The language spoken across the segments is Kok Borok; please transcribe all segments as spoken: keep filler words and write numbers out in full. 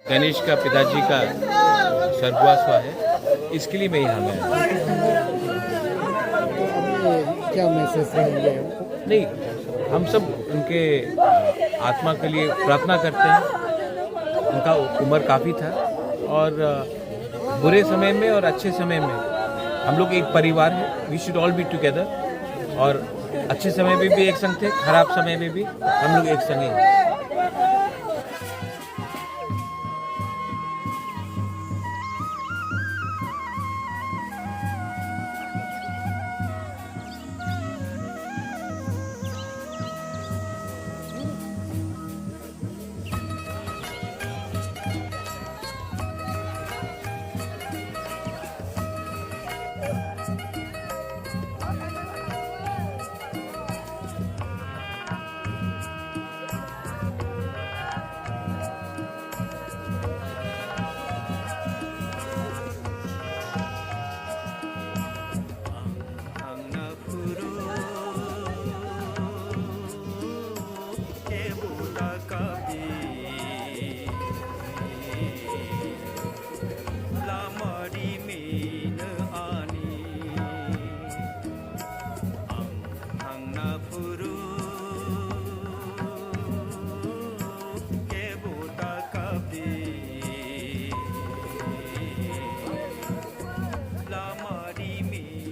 गणेश का पिताजी का स्वर्गवास हुआ है, इसके लिए मैं यहाँ में आया। क्या मैसेज है ये? नहीं, हम सब उनके आत्मा के लिए प्रार्थना करते हैं। उनका उम्र काफ़ी था और बुरे समय में और अच्छे समय में हम लोग एक परिवार है। We should all be together। और अच्छे समय में भी एक संग थे, खराब समय में भी हम लोग एक संग ही हैं।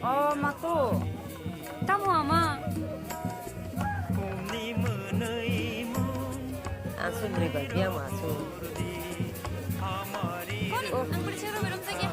O mato, tamo ama? Aswk ni bai biya ma aswk. Koni, ang pwrwngsa rw, rwmsa khe.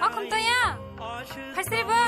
O Khumtoya, phaisri bo.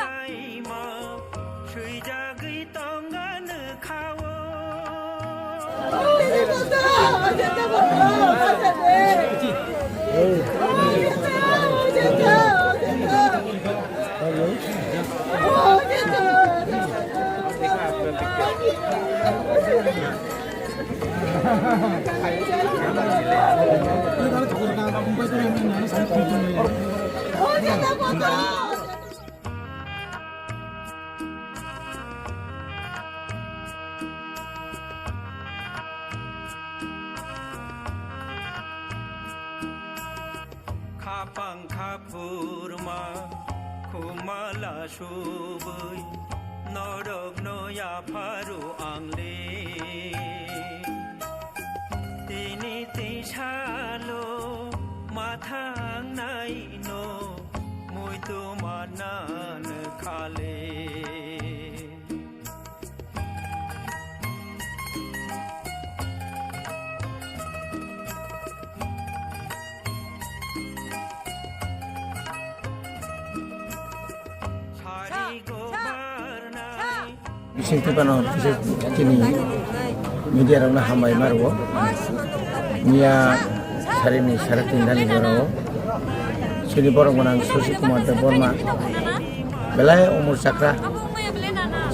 Khapang khaphurma khumala subui norokno yapharu angle. Tini tisalo mathangnai no muitu manan khale. Bising tipano, bising tini media rokno hambai ma rwo. Miya sarini sarak tin dani jora o. Chini borok gwnang Shashi Kumar Debbarma. Belai umor chakra.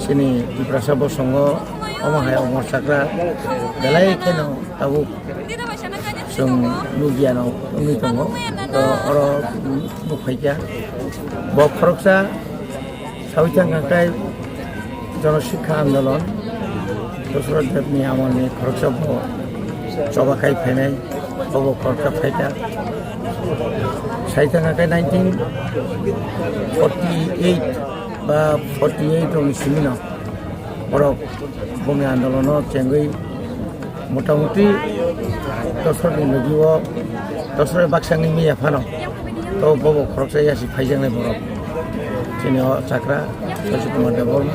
Chini Tiprasa bosongo omo hai umor chakra. Belai kheno tabuk chwng nukya no wngwi tongo. To oro nuk phaikha. Bo khoroksa sawi thangkha khe Jono Sikha Andolon, Dosrot Debni amolni khoroksa bo choba khai phainai, bobo khoroksa phaikha. Sai thangkha khe nineteen forty-eight ba forty-eight rokni simino borok bongni andolono chengwi motamuti Dosrotni logi o, Dosrot baksa wngwi manya phano, to bobo khoroksa yasi phaijaknai borok. Chini o chakra Sajit Kumar Debbarma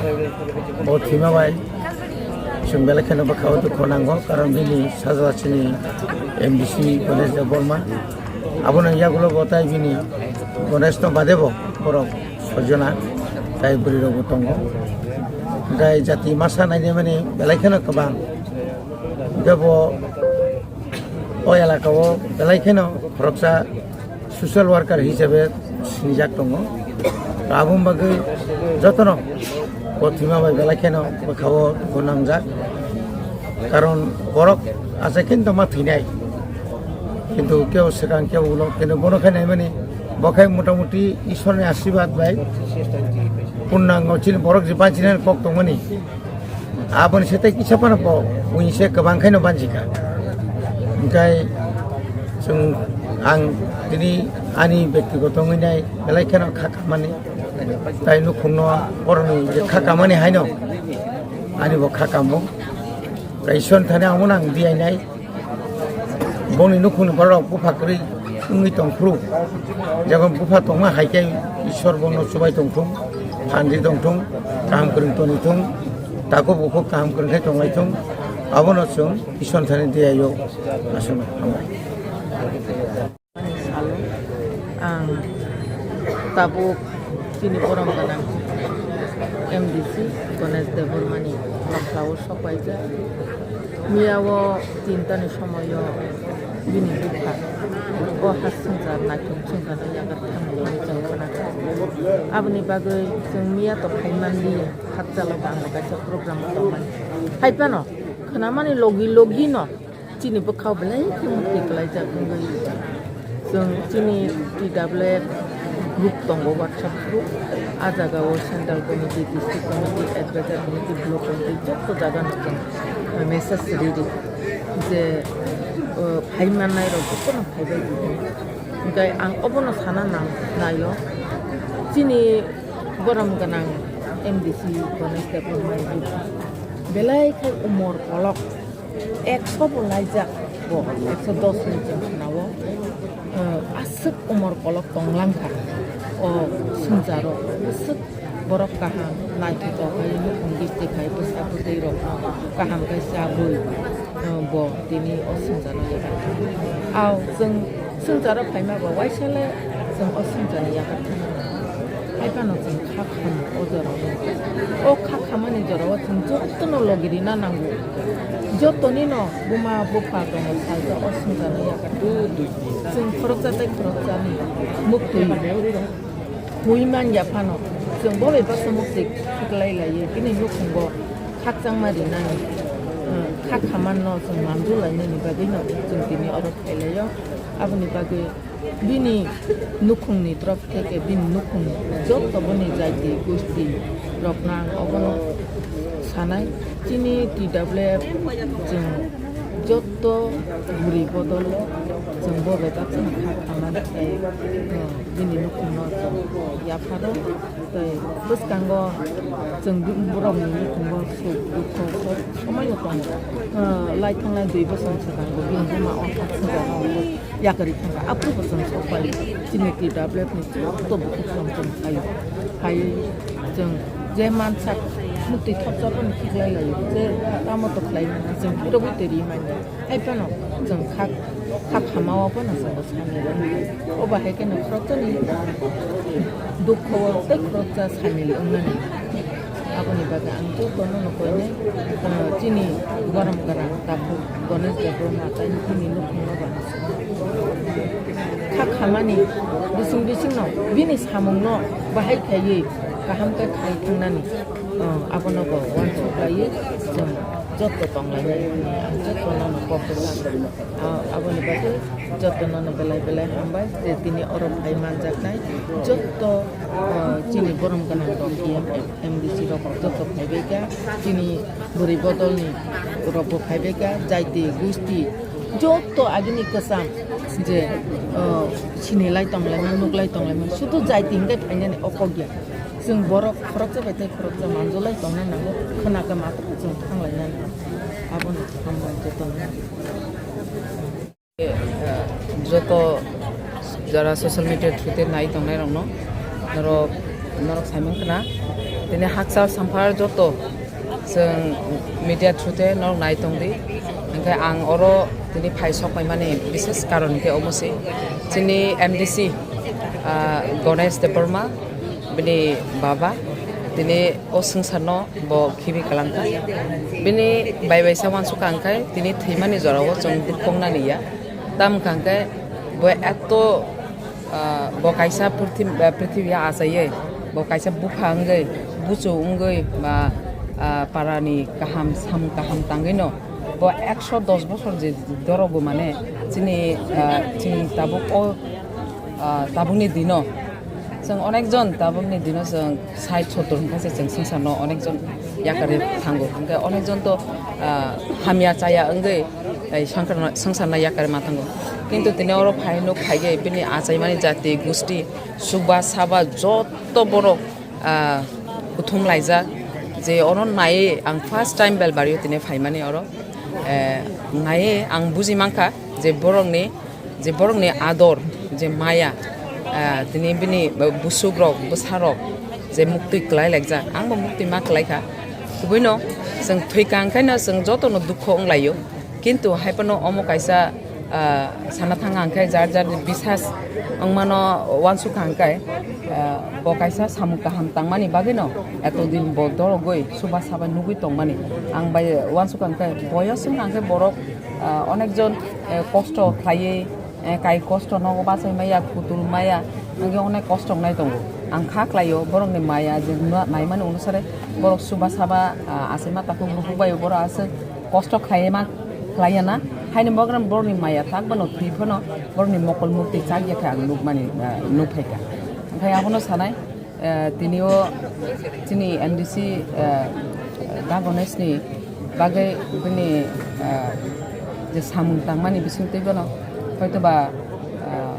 bo thwima bai chwng belai kheno bwkha o dukhu nango, karon bini sajla chini M D C Ganesh Debbarma. Abono yagulo bo tai bini Ganesh no bade bo borok sojona tai bwrwi rok bo tongo. Hingkai jati masa nainai mani belai kheno kwbang. Hingke bo o elaka o belai kheno khoroksa social worker hisabe sinijak tongo. Aboni bagwi jotono bo thwima bai belai kheno bwkha o dukhu nangjak. Karon borok achai khe tongma thwinai. Kintu kebo swkang kebo ulo, kintu bono khe naimani bo khe motamuti Ishwarni ashirbad bai purnango chini borok je bachinani kok tongmani. Aboni sete kisa phano bo buini se kwbang khaino banjikha. Hingkai chwng ang tini ani bektigoto wngwi nai belai kheno kha khamani. Tai nukhungno borokni je kha kamani haino ani bo kha kamo. Tai Ishwar thani amo nang diyainai. Bongni nukhungni borok bupha kwrwi wngwi tongphuru. Jabon bupha tongma hai khe Ishwar bono chubai tongthung, phanri tongthung, kaham kwrwng toni thung, takhuk bukhuk kaham kwrwng khe tonglai thung. Abono chwng Ishwar thani diyaio aswk hambai. Ani salo ang tabuk chini borom gwnang M D C Ganesh Debbarmani bakhla o sok paijak. Miya o tinta ni somoio bini bupha o ha swngchar naithok swngchar no yakarwi thangwi hwnwi chwng khwnakha. Aboni bagwi chwng miya to phai manliya, hakchalo bo ang bo kaisa program o tongmani. Hai phano khwnamani logi logi no chini bwkhao belai khe mukti kwlaijak wngwi. Chwng chini T W F group tongo, WhatsApp group. A jagao central committee, district committee, advisor committee, block committee joto jagano chwng message riri je, o, phai mannai rok jotono phaibai di. Hingke ang obono sana nang naio, chini borom gwnang M D C Ganesh Debbarma belai khe umor kolok. Ekso bo laijak bo, ekso dos ni chwng khwnao, eh, aswk umor kolok tonglang kha o swngcharo, aswk borok kaham naithotok khai nukhung gifti khai bwsa bwtwi rok kaham khe chabwi, eh, bo tini o swngcharo yakarkha. Ao chwng swngcharo phaima bo waisa le chwng o swngcharni yakarkha. Hai phano chwng kha khamo o jorao. O kha khamani jorao chwng jotono logi rina nango. Jotoni no buma bupha tongo salsa o swngcharno yakarkha. Chwng khoroksa tei khoroksani muktwi hui man ya phano chwng bo bai baksa muktwi khiklai laiwi bini nukhungo khakchangma rinani, eh, kha khamanno chwng mandu lainani bagwino chwng tini oro phai laio. Aboni bagwi bini nukhungni torop theke bini nukhung joto boni jaiti gusti rokno ang obono sanai. Chini T W F chwng joto bwrwi bodol chwng bo bai baksa kha khamani khlai, uh, bini nukhungno chwng yapharo. Tei bwskango chwng borokni nukhungo suk dukho sob somoino tongo. Uh, lai thangnai dui bosor swkango bini buma o kha swngcharno yakarwi thangkha. Aphuru bo chwng sok pai chini T W F ni joto bukhuk chwng chwng phaio. Phaiwi chwng je mansak muktwi thopsa phano khiklai laio, je tamo to khlai manya chwng phirogwi twi ri manya. Hai phano chwng kha, kha khamao phano chwng bo sanwi rwdi. O bahai kheno khoroksani dukho o tei khoroksa sanwi wngnani. Aboni bagwi ang jotono no koinai, uh, chini borom gwnang takhuk Ganesh Debbarma tei bini nukhungno ba kha khamani bising bisingno bini samungno bahai khaiwi kaham khe khai thangnani, uh, abono bo uansuk laiwi chwng joto tonglainai hwnwi ang jotono no kok rwkha. Ah, aboni bagwi jotono no belai belai hambai je tini oro phai manjaknai joto, ah, chini borom gwnang rok, M D C rok joto phaibai kha, chini bwrwi bodolni rok bo phaibai kha, jaiti gusti joto agini kwcham je, ah, sinilai tonglaima, nuklai tonglaima, sudu jaiti hwnkhe phainani o kok ya. Chwng borok khoroksa bai tei khoroksa manjolai tongna nango, khwna khe ma chwng thanglainani. Abono hambai jotono. Joto jara social media through te nai tongnai rokno norok Norok saimang khna, tini hakchal samphar joto chwng media through te norok nai tong di. Hingkhe ang oro tini phai sok paimani bises karon hingkhe omo se chini M D C, ah, Ganesh Debbarma, bini baba, tini o swngcharno bo khibi kwlangkha. Bini bai bai sa uansukha hingkhe tini thwimani jorao chwng dukhu wngnani ya. Tamo hingkha hingkhe bo eto, ah, bo kaisa purthim-, ah, prithibi achaiwi, bo kaisa bupha wngwi, buchu wngwi ba, ah, parani kaham, sam kaham tangwino bo ekso dos bosor je dorogo mane chini, ah, chini tabuk o, ah, tabukni dino chwng onekjon, tabukni dino chwng sait sottor hwnkha se chwng swngcharno onekjon yakarwi thango. Hwnkhe onekjon to, ah, hamya chaya wngwi tei swngcharno, swngcharno yakarwi ma thango. Kintu tini oro phai nuk phaigwi bini achaimani jati, gusti, suba, saba joto borok, ah, kuthum laijak. Je oro naiwi ang first time Belbario tini phaimani oro, eh, naiwi ang buji mankha je borokni je borokni ador, je maya, ah, tini bini busukrok, bwsarok je muktwi kwlai laijak, angbo muktwi ma kwlaikha. Kubuino chwng thwikha hwnkhaino chwng jotono dukho wnglaio, kintu haiphano omo kaisa, ah, sana thang hwnkhe jar jar bisas wngmano uansukha hwnkhe, ah, bo kaisa samung kaham tangmani bagwino etodin bo dorogwi suba saba nugwi tongmani ang bai uansukha hwnkhe boyos wngkha hwnkhe borok, ah, onekjon, eh, kosto khlaiwi, eh, kai kosto nogo bachai maya, kutul maya, hwnkhe onek kosto wngnai tongo. Ang kha khlaio borokni maya je nua-, naimani onusare borok suba saba, ah, achaima takhuk bukhuk bai borok aswk kosto khlaiwi ma khlaiya na. Haini bagrano borokni maya tak bano thwi phano borokni mokol mukti chak ya khe ang nukmani, ah, nukphaikha. Hwnkhe abono sanai, eh, tini o chini M D C, eh, Da Ganesh ni bagwi bini, eh, je samung tangmani bisingtwi bono hoitoba, eh,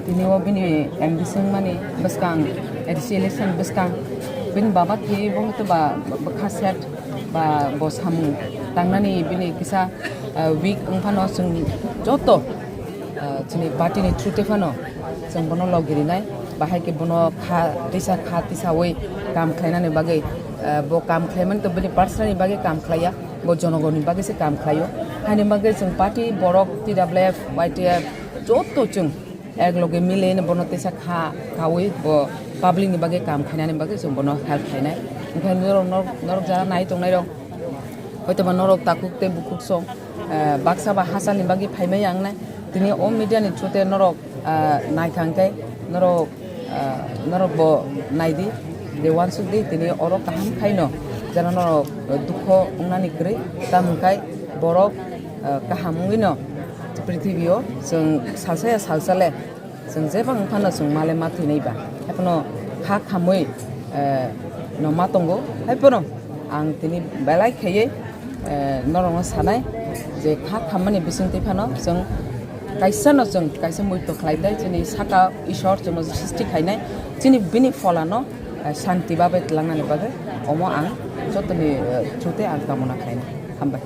tini o bini M D C wngmani bwskang, A D C election bwskang bini baba thwi bo hoitoba bwkha set ba bo samung tangnani bini kisa, eh, weak wngphano chwng joto, ah, chini party ni through tei phano chwng bono logi rinai, bahai khe bono kha tisa kha tisawi kam khlainani bagwi, ah, bo kam khlaimani to bini personal ni bagwi kam khlaiya, bo jonogoni bagwi se kam khlaio. Haini bagwi chwng party borok T W F, Y T F joto chwng ek loge mile bono tisa kha kawi bo public ni bagwi kam khlainani bagwi chwng bono help khlainai. Onkhe norok, norok, norok jara nai tongnai rok hoitoba norok takhuk tei bukhuk song, ah, baksa ba hachal ni bagwi phaimai ang nai. Tini o media ni through te norok, ah, naikha hwnkhe norok, ah, norok bo naidi, de uansuk di tini oro kaham khaino jara norok dukho wngnani kwrwi, tamo hwnkhe borok, ah, kaham wngwino prithibi o chwng salsa ya salsa le. Chwng jeba wng phano chwng male ma thwinai ba. Haiphano kha khamwi, eh, no ma tongo. Haiphano ang tini belai khaiwi, eh, norokno sanai je kha khammani bisingtwi phano chwng kaisa no chwng kaisa muito khlai dai chini saka Ishwar chwngno srishti khainai chini bini pholano, eh, shanti babe tlangnani bagwi omo ang jotoni, eh, through te ang kamona khlainai. Hambai.